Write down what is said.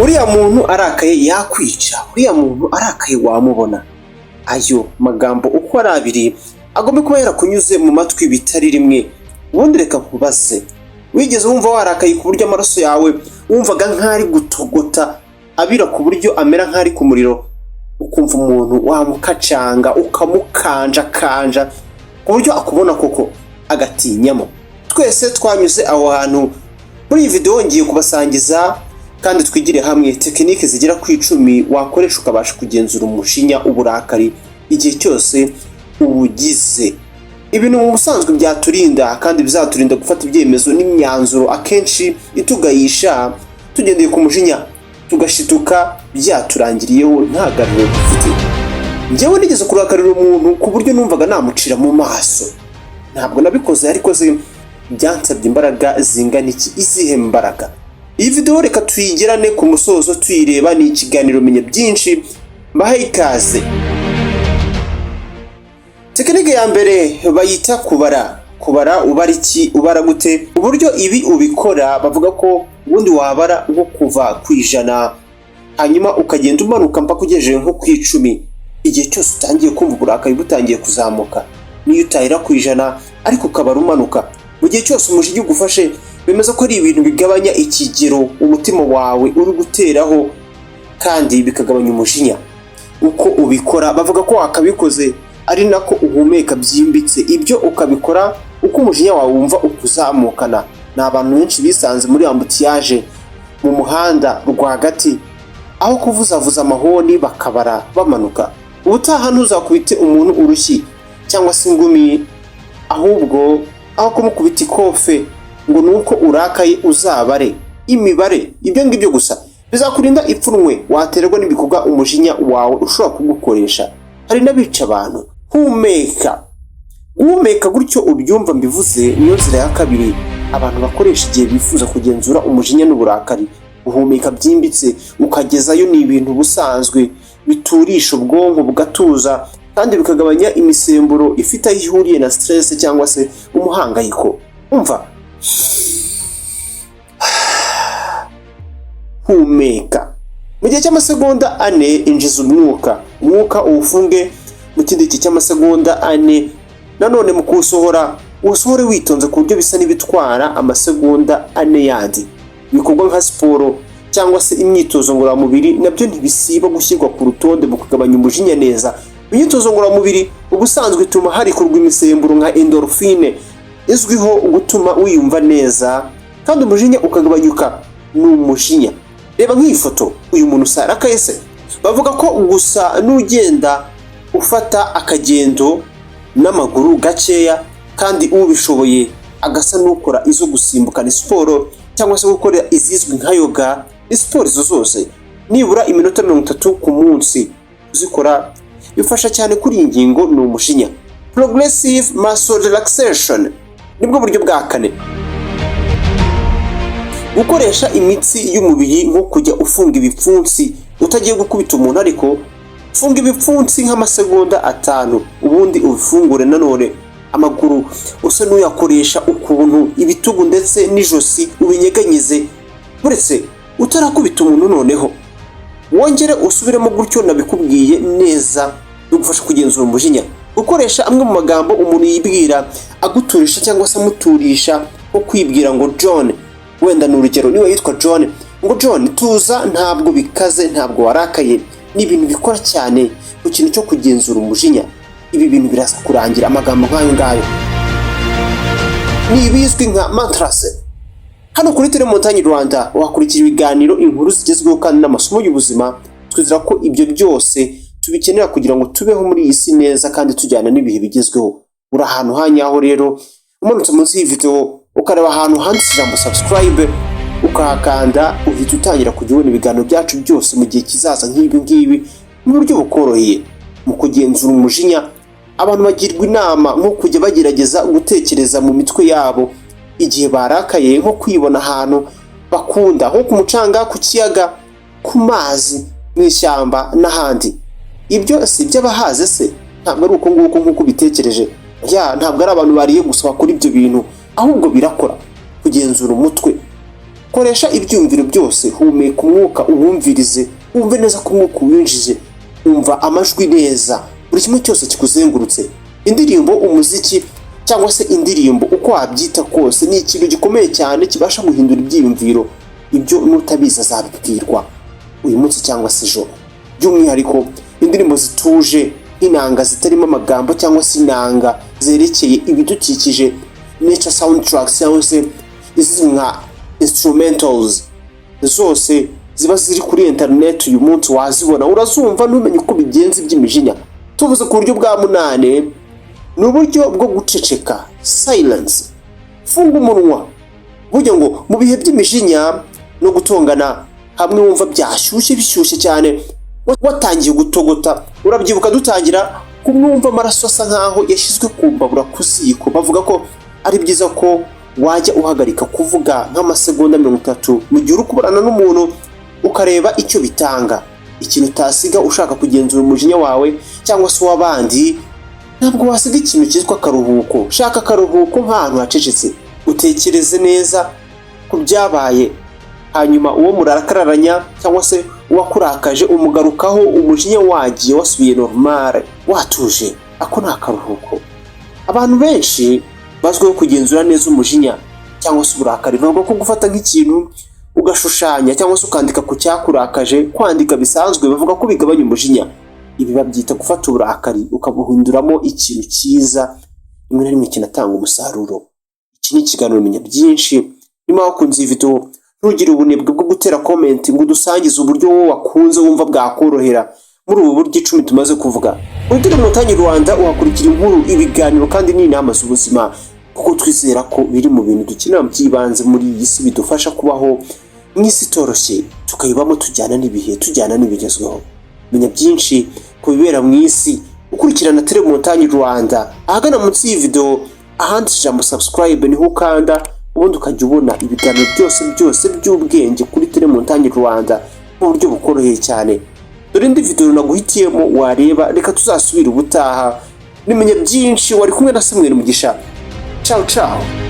Uriya muntu arakaye yakwica, uriya muntu arakaye wamubona. Ayo magambo uko ari abiri agomba kuba yarakunyuze mu matwi bitari rimwe. Ubundi reka nkubaze, wigeze wumva warakaye ku buryo amaraso yawe wumvaga nk'ari gutogota, abira ku buryo amera nk'ari ku muriro, ukumva umuntu wamukacanga, ukamukanjakanja ku buryo akubona koko agatinyamo? Twese twanyuze aho hantu. Muri iyi video ngiye kubasangiza kandi twigire hamwe tekinike zigera ku 10 wakoresha ukabasha kugenzura umujinya, uburakari igihe cyose ubugize. Ibintu mu busanzwe byaturinda kandi bizaturinda gufata ibyemezo n'imyanzuro akenshi itugayisha tugendeye ku mujinya, tugashituka byaturangiriyeho nta garuriro dufite. Njyewe nigeze kurakarira umuntu ku buryo numvaga namucira mu maso. Ntabwo nabikoze, ariko se byansabye imbaraga zingana iki? Izihe mbaraga? Iyi video reka tuyigerane ku musozo tuyireba. Ni ikiganiro Menya Byinshi, mbahaye ikaze. Tekinike ya mbere bayita kubara. Kubara ubara iki? Ubara gute? Uburyo ibi ubikora, bavuga ko ubundi wabara nko kuva ku 100, hanyuma ukagenda umanuka mpaka ugejeje nko ku 10. Igihe cyose utangiye kumva uburakari butangiye kuzamuka, niyo utahera ku 100 ariko ukabara umanuka, mu gihe cyose umujinya ugufashe, bemeza ko ari ibintu bigabanya ikigero umutima wawe uri guteraho kandi bikagabanya umujinya. Uko ubikora, bavuga ko wakabikoze ari nako uhumeka byimbitse. Ibyo ukabikora uko umujinya wawe wumva ukuzamukana. Ni abantu benshi bisanze muri embouteillage mu muhanda rwagati, aho kuvuzavuza amahoni bakabara bamanuka. Ubutaha ntuzakubite umuntu urushyi cyangwa se ingumi, ahubwo aho kumukubita ikofe ngo ni uko urakaye, uzabare imibare. Ibyo ngibyo gusa bizakurinda ipfunwe waterwa n'ibikorwa umujinya wawe ushobora kugukoresha. Hari n'abica abantu. Humeka. Guhumeka gutyo ubyumva mbivuze niyo nzira ya kabiri abantu bakoresha igihe bifuza kugenzura umujinya n'uburakari. Guhumeka byimbitse ukagezayo ni ibintu ubusanzwe biturisha ubwonko bugatuza kandi bikagabanya imisemburo ifite aho ihuriye na stress cyangwa se umuhangayiko. Umva, humeka mu gihe cy'amasegonda 4, injiza umwuka, umwuka uwufunge mu kindi gihe cy'amasegonda 4. Nanone mu kuwusohora, uwusohore witonze ku buryo bisa n'ibitwara amasegonda 4 yandi. Ibikorwa nka siporo cyangwa se imyitozo ngororamubiri nabyo ntibisiba gushyirwa ku rutonde mu kugabanya umujinya neza. Imyitozo ngororamubiri ubusanzwe ituma harekurwa imisemburo nka endorphine, izwiho gutuma wiyumva neza kandi umujinya ukagabanyuka. Ni umujinya, reba nk'iyi foto, uyu muntu usarakaye se? Bavuga ko gusa n'ugenda ufata akagendo n'amaguru gakeya, kandi ubishoboye agasa n'ukora izo gusimbuka, ni siporo, cyangwa se gukora izizwi nka yoga, ni siporo izo zose, nibura iminota 30 ku munsi kuzikora bifasha cyane kuri iyi ngingo. Ni umujinya. Progressive muscle relaxation nibwo buryo bwa kane. Gukoresha imitsi y'umubiri, nko kujya ufunga ibipfunsi utagiye gukubita umuntu, ariko funga ibipfunsi nk'amasegonda 5, ubundi ubifungure nanone. Amaguru usa n'uyakoresha ukuntu, ibitugu ndetse n'ijosi ubinyeganyize, uretse utarakubita umuntu. Noneho wongere usubiremo gutyo nabikubwiye neza, bigufasha kugenzura umujinya. Gukoresha amwe mu magambo umuntu yibwira aguturisha cyangwa se amuturisha, nko kwibwira ngo "John", wenda ni urugero, niba yitwa John, ngo "John, tuza, ntabwo bikaze, ntabwo warakaye", ni ibintu bikora cyane ku kintu cyo kugenzura umujinya. Ibi bintu biraza kurangira. Amagambo nk'ayo ngayo ni ibizwi nka mantras. Hano kuri Telemontagne Rwanda wakurikira ibiganiro, inkuru zigezweho kandi n'amasomo y'ubuzima. Twizera ko ibyo byose tubikenera kugira ngo tubeho muri iyi si neza kandi tujyana n'ibihe bigezweho. Uri ahantu hanyaho rero. Umanutse munsi y'iyi video ukareba ahantu handitse ijambo "subscribe", ukahakanda, uhita utangira kujya ubona ibiganiro byacu byose mu gihe kizaza nk'ibi ngibi mu buryo bukoroheye. Mu kugenzura umujinya, abantu bagirwa inama nko kujya bagerageza gutekereza mu mitwe yabo igihe barakaye, nko kwibona ahantu bakunda, nko ku mucanga, ku kiyaga, ku mazi, mu ishyamba n'ahandi. Ibyo si iby'abahaze se? Ntabwo ari uko nguko nk'uko ubitekereje. Ya, ntabwo ari abantu bariye gusa bakora ibyo bintu, ahubwo birakora kugenzura umutwe. Koresha ibyumviro byose, humeka umwuka uwumvirize, wumve neza ko umwuka uwinjije, umva amajwi neza, buri kimwe cyose kikuzengurutse. Indirimbo, umuziki cyangwa se indirimbo, uko wabyita kose, ni ikintu gikomeye cyane kibasha guhindura ibyiyumviro. Ibyo n'utabizi azabibwirwa uyu munsi cyangwa se ejo. By'umwihariko indirimbo zituje nk'inanga zitarimo amagambo cyangwa se inanga zerekeye ibidukikije, nature soundtracks, cyangwa se izizwi nka instrumentals, zose ziba ziri kuri internet uyu munsi wazibona, urazumva ntumenye uko bigenza iby'imijinya. Tuvuze ku buryo bwa munane, ni uburyo bwo guceceka, silence. Funga umunwa. Burya ngo mu bihe by'imijinya no gutongana, hamwe wumva byashyushye, bishyushye cyane, watangiye gutogota, urabyibuka dutangira kumwumva amaraso asa nkaho yashyizwe ku mbabura, ku ziko, bavuga ko ari byiza ko wajya uhagarika kuvuga nk'amasegonda 30 mu gihe uri kuburana n'umuntu, ukareba icyo bitanga. Ikintu utasiga ushaka kugenzura umujinya wawe cyangwa se uw'abandi, ntabwo wasiga ikintu cyitwa akaruhuko. Shaka akaruhuko nk'ahantu hacecetse, utekereze neza ku byabaye, hanyuma uwo murarakararanya cyangwa se uwakurakaje umugarukaho umujinya wagiye, wasubiye normal, watuje. Ako ni akaruhuko. Abantu benshi bazwiho kugenzura neza umujinya cyangwa se uburakari bavuga ko gufata nk'ikintu ugashushanya cyangwa se ukandika ku cyakurakaje, kwandika bisanzwe, bavuga ko bigabanya umujinya. Ibi babyita gufata uburakari ukabuhinduramo ikintu cyiza, rimwe na rimwe kinatanga umusaruro. Iki ni ikiganiro Menya Byinshi. Niba wakunze iyi video, ntugire ubunebwe bwo gutera comment ngo udusangize uburyo wowe wakunze, wumva bwakorohera muri ubu buryo 10 tumaze kuvuga. Muri Montagne Rwanda uhakurikira inkuru, ibiganiro kandi n'inama z'ubuzima, kuko twizera ko biri mu bintu dukenera by'ibanze muri iyi si, bidufasha kubaho mu isi itoroshye, tukayibamo tujyana n'ibihe, tujyana n'ibigezweho. Menya byinshi ku bibera mu isi ukurikirana Tele Montagne Rwanda. Ahagana munsi y'iyi video ahanditse ijambo "subscribe" niho ukanda, ubundi ukajya ubona ibiganiro byose byose by'ubwenge kuri Tele Montagne Rwanda mu buryo bukoroheye cyane. Dore indi video naguhitiyemo wareba. Reka tuzasubire ubutaha. Nimenya byinshi, wari kumwe na Samuel Mugisha. Ciao ciao.